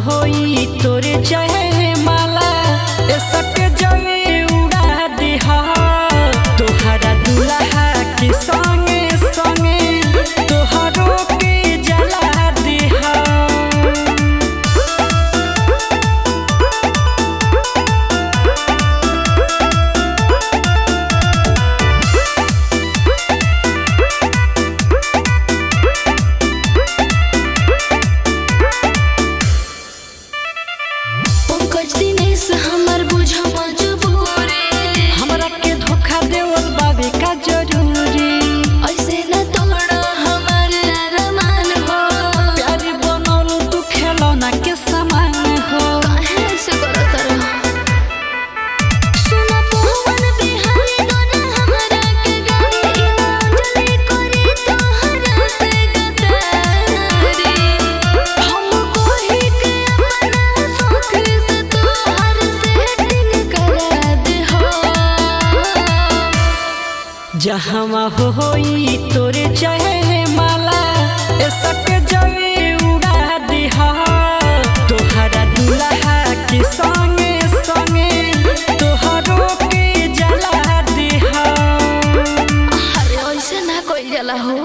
होई तोरे चाहे माला ए सके जवे उड़ा दिहा। तोहरा दुल्हा के संगे संगे तोहरो के जला दिहा। पंकज दिनेश हमर बुझ मजबूरी। हमरा के धोखा देवल बाबे का जरूरी। ऐसे न तोड़ा हमर अरमान हो। प्यार बनौल तू खेलौना के समान हो। काहे ऐसे करत रह? सुना पवन बिहारी दोना हमरा के गारी। इना अंजलि करी तोहरा से गद्दारी। हम कोही के अपना शौक से तोहर सेटिंग करा देहो। जहवा होई तोरे चाहे माला ए सके जवे उड़ा दिहा। तोहरा दुल्हा के संगे संगे तोहरो के जला दिहा। अरे ऐसे ना कइल जाला हो।